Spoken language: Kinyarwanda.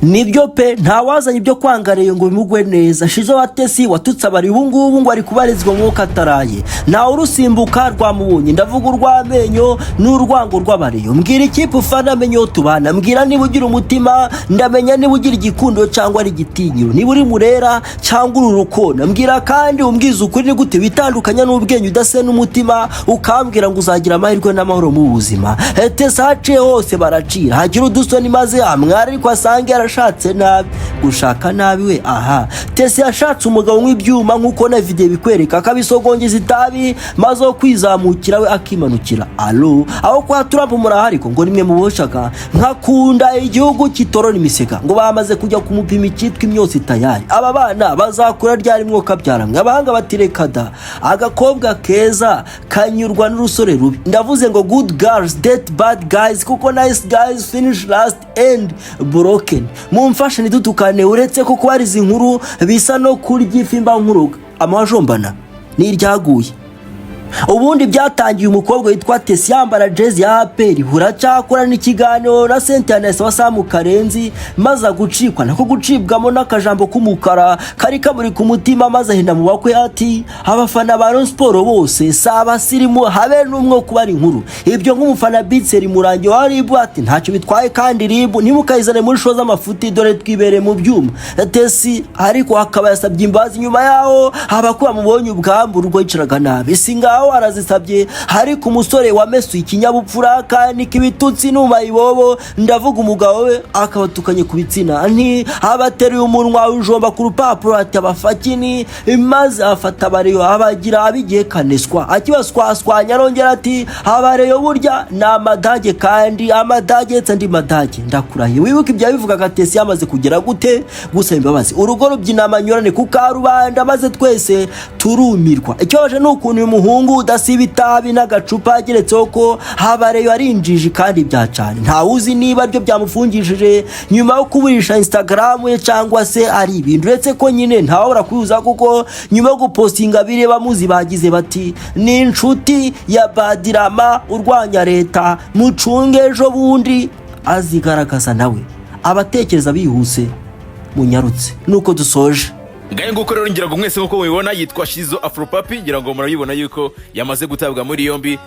Nibyo pe, ntawazanye ibyo kwanga Rayon ngo bimugwe neza. Shizzo wa Tesi watutse abari ubu ngubu ngo ari kubarizwa mwuka ataraye, ntawe urusimbuka rwamubonye. Ndavuga urw'amenyo n'urwango rw'abareyo. Mbwira ikipe ufana, amenye uwo tubana. Mbwira niba ugira umutima, ndamenya niba ugira igikundiro cyangwa ari igitinyiro, niba uri murera cyangwa uri urukona. Mbwira kandi umbwize ukuri, ni gute witandukanya n'ubwenge udase n'umutima, ukambwira ngo uzagira amahirwe n'amahoro mu buzima? Tesi haciye hose baracira, hagira udusoni maze amwara, ariko asange yarashatse nabi. Gushaka nabi we aha, Tesi yashatse umugabo w'ibyuma nk'uko na video bikwereka, akabisogongeza itabi maze wo kwizamukira we akimanukira. Alo, aho kwa Trump murahari ko ngo nimwe muboshaga nkakunda igihugu kitorora imisega, ngo bamaze kujya kumupima icyitwa imyotsi tayari. Aba bana bazakura ryari mwoka byaramwe? Abahanga bati reka da, agakobwa keza kanyurwa n'urusore rubi. Ndavuze ngo good girls date bad guys, kuko nice guys finish last and broken. Mumfashe ntidutukane, uretse ko kubariza inkuru bisa no kurya ifi mba nkuruga amajombana n'iryaguye. Ubundi byatangiye umukobwa witwa Tesi yambara jezi ya APR, buracyakora n'ikiganiro na Cynthia wa Samu Karenzi, maze gucikwa nako gucibwamo n'akajambo k'umukara kari kamuri ku mutima, maze ahina mu bakwe ati: "Abafana ba Rayon Sport bose si abasirimu, habe n'umwe wo kubara inkuru." Ibyo nk'umufana Bitseri Murangi wa RIB ati: "Ntacyo bitwaye, kandi RIB ntimukayizane muri show z'amafuti, dore twibereye mu byuma." Tesi ariko akaba yasabye imbabazi nyuma yaho abakwe bamubonye ubwambure ubwo yicaraga nabi, si ngaho arazisabye. Ariko umusore wamesuye ikinyabupfura kanika ibitutsi numa ibobo, ndavuga umugabo we, akabatukanye ku bitsina, nti abateruye umunwa ujomba ku rupapuro, ati abafakini, maze afata abareyo abagira abigiye kaneswa, akibaswaswanya arongera ati: "Abareyo burya ni amadage, kandi amadage ndetse andi madage." Ndakurahiye, wibuke ibya bivugaga Tesi yamaze kugera gute gusaba imbabazi, urugo rubyina amanyurane ku karubanda, maze twese turumirwa. Ikibabaje ni ukuntu uyu muhungu udasiba itabi n'agacupa ageretseho ko habareyo ari injiji kandi byacane, ntawuzi niba aribyo byamufungishije nyuma yo kuburisha Instagram ye cyangwa se ari ibintu, uretse ko nyine ntawabura kubihuza, kuko nyuma yo gupostinga bireba muzi bagize bati: "Ni inshuti ya Badirama urwanya leta, mucunge ejo bundi azigaragaza nawe." Abatekereza bihuse munyarutse, nuko dusoje. Ngahe nguko rero, ngira ngo mwese nk'uko mubibona yitwa Shizzo Afropapi, ngira ngo murabibona yuko yamaze gutabwa muri yombi.